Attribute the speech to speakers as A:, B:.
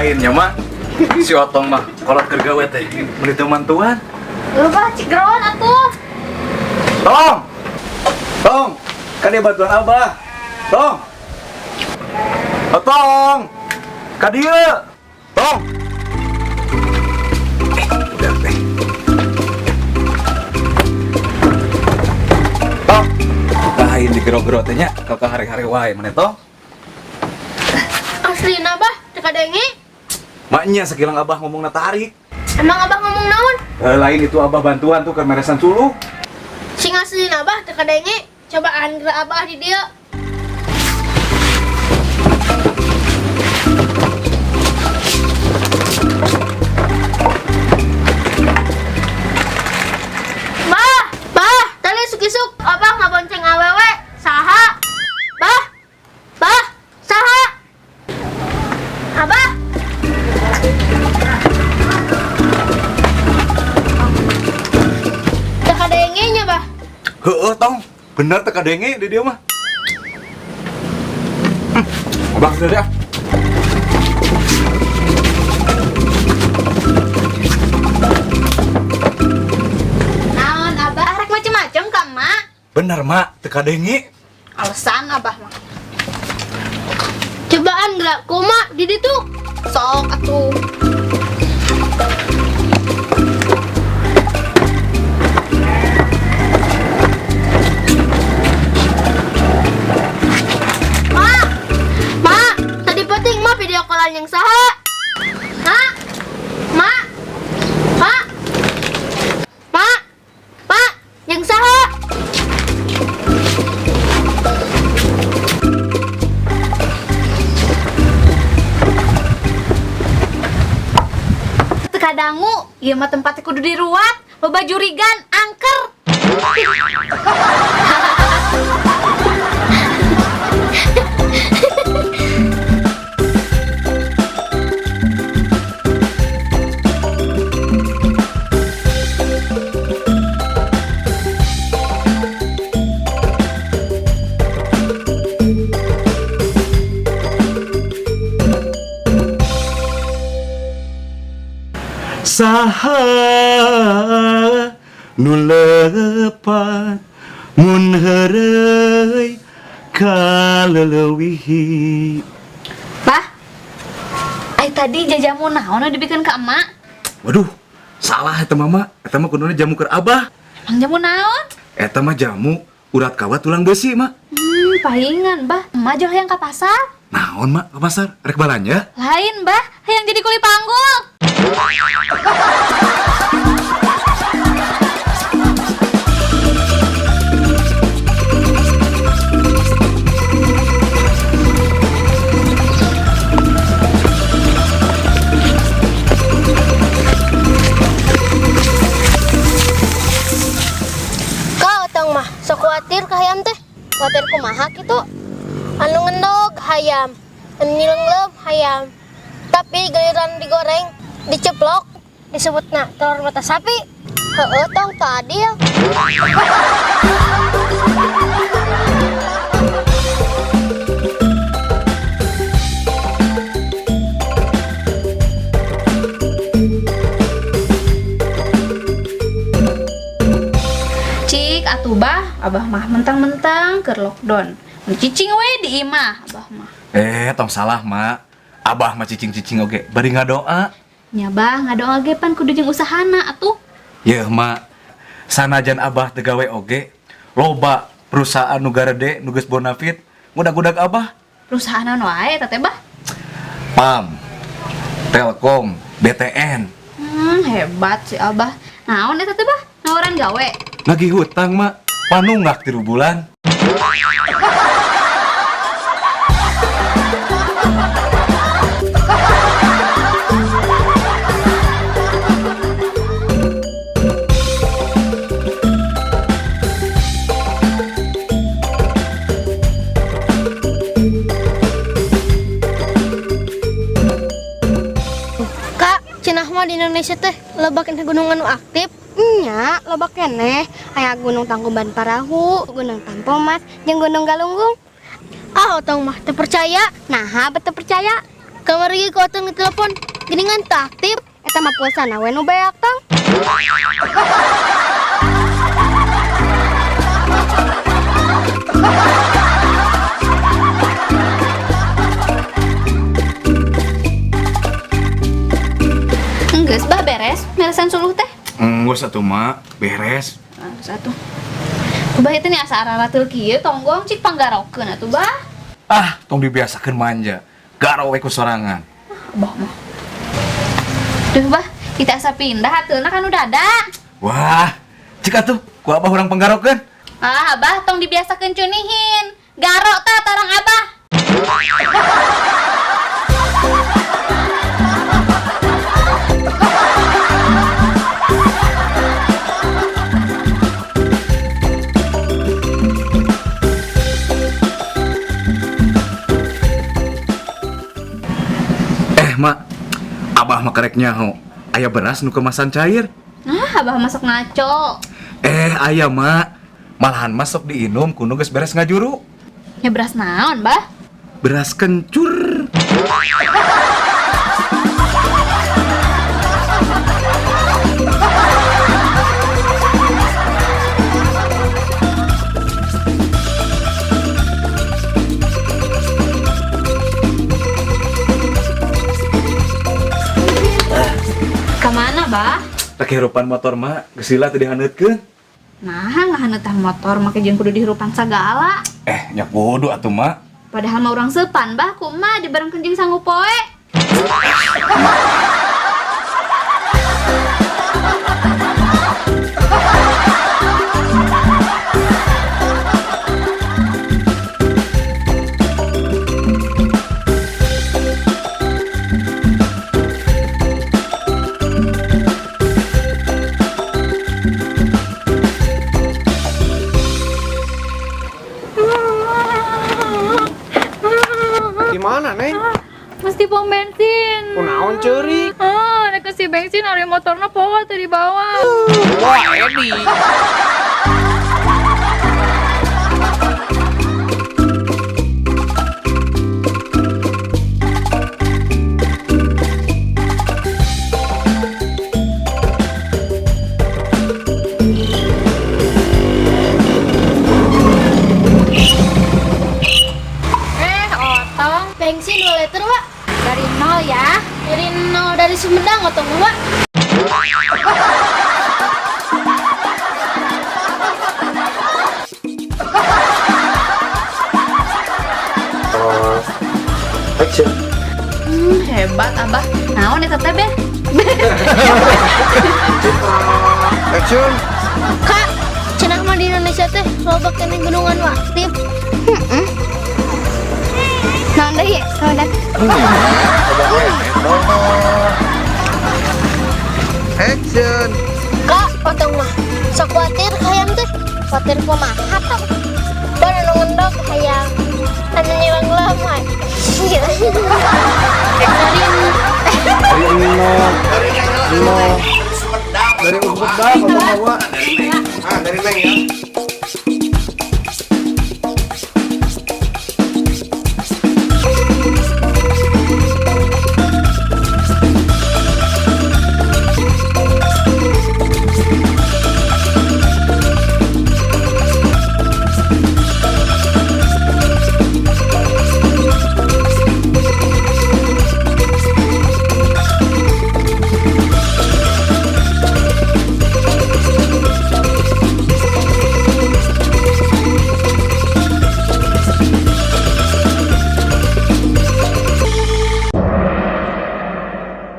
A: Lainnya mah si Otong mah kolot keur gawe teh meuni teu mantuan.
B: Lu bah cik geroan atuh.
A: Tong. Tong, kan dia bantuan Abah. Tong. Oh, tong. Ka dieu. Tong. Udah teh. Tong. Lain di gero-gero teh nya, kau hari-hari wae maneh tong.
B: Aslina bah, teu kadenge.
A: Maknya sekilang Abah ngomong tarik.
B: Emang abah ngomong naon?
A: Eh, lain itu Abah bantuan tuh ke meresan suluh.
B: Sing aslina abah teu kadenge. Cobaan geura abah di dieu. Bah, bah, tadi isuk-isuk abah ngabonceng awewe. Saha? Bah, bah, saha? Abah. Teu kadenge nya, bah.
A: Heeh, tong. Bener teu kadenge di dieu mah. Abah udah deh.
B: Naon abah rek macem-macem ka emak?
A: Bener, Mak, teu kadenge.
B: Alasan abah mah. Cobaan gerak kuma di ditu. Sok atuh. Ma, Ma, tadi penting ma video callan yang saha. Ha? Ma, Ma, Ma, Ma, yang saha.
C: Teu kadangu, ieu mah tempatnya kudu diruat, loba jurigan, angker.
A: Saha nu lepat mun heureuy kaleleuwihi.
C: Bah, ai tadi jajamu naon nu dibikeun ka emak?
A: Waduh, salah eta mama. Eta mah kuduna jamu keur Abah.
C: Emang jamu naon?
A: Eta mah jamu urat kawat tulang besi, Mak.
C: Palingan, bah. Emak jauh yang ke pasar.
A: Naon, Mak, ke pasar? Rek balanja?
C: Lain, bah. Hayang jadi kuli panggul.
B: Kau otong mah sok kuatir ka hayam teh. Kuatir kumaha kitu? Anu ngendog hayam, anu nyilengleup hayam. Tapi giliran digoreng, diceplok, disebutna telur mata sapi. Heeh tong tadi ya.
C: Cik atuh bah, abah mah mentang-mentang keur lockdown. Nu cicing we di imah abah mah.
A: Eh, tong salah, Mak. Abah mah cicing-cicing oge, bari ngadoa.
C: Nya bah, ngadoa ge pan kudu jeung usahana atuh.
A: Yeuh, Mak. Sanajan Abah teu gawe oge, loba perusahaan nu garede nu geus bonafit, ngudag-ngudag Abah.
C: Perusahaan naon wae eta teh bah?
A: PAM, Telkom, BTN.
C: Hebat si abah. Naon eta teh bah? Nawaran gawe.
A: Nagih hutang, Mak. Panunggak 3 bulan.
B: Kak, cenah mah di Indonesia teh loba keneh gunung anu aktif.
D: Nya, loba keneh. Aya Gunung Tangkuban Parahu, Gunung Tampomas, jeung Gunung Galunggung.
B: Ah, otong mah teu percaya.
D: Naha bet teu percaya?
B: Kamari ge ku Otong ditelepon, geuningan teu aktif.
D: Eta mah pulsana we nu beak, Tong.
C: Enggeus bah beres meresan suluh teh.
A: Enggeus atuh mak, beres.
C: Geus atuh. Bah itu nih asa ararateul kieu tonggong cik panggarokeun atuh bah.
A: Ah, tong dibiasakeun manja. Garo we ku sorangan.
C: Abah mah. Duh bah, kita asa pindah hateuna kan udah ada.
A: Wah, cik atuh ku abah urang panggarokeun.
C: Ah, abah tong dibiasakeun cunihin. Garo ta tarang abah.
A: Eh, mak, abah mah karek nyaho. Aya beras nu kemasan cair.
C: Ah, abah masuk ngaco.
A: Eh, aya mak. Malahan masuk diinum kuno geus beres ngajuru.
C: Ya beras naon, bah?
A: Beras kencur.
C: Kemana, bah?
A: Kehirupan motor mak, geus lila teu dihaneutkeun.
C: Nah, ngahaneutan motor make jeung kudu dihirupan sagala.
A: Eh, nya kudu atuh mak.
C: Padahal mah urang seupan, bah, kumaha dibarengkeun jeung sangu poe.
E: Di mana, Neng?
C: Mesti pom bensin.
E: Kunaon ceurik?
C: Ah, rek si bensin ari motorna poho teu dibawa.
E: Wah, Edi.
C: Eh, otong
B: Bensin 2 liter, Wak.
C: dari nol ya.
B: Dari nol dari Sumedang otong, Wak.
E: Action.
C: Hebat abah. Naon eta teh, Beh?
E: Action.
B: Kak, cenah mah di Indonesia teh loba keneh gunungan nu aktif.
D: Heeh. Naon deui? Naon deui?
E: Action.
B: Kak, otong mah sok kuatir ka hayam teh. Kuatir kumaha tong? Pan anu ngendog hayam, anu nyilang lemah. Dari
E: Dari nol. Nol. Dari Sumedang, ngomong bawa. Ah, dari Neng ya.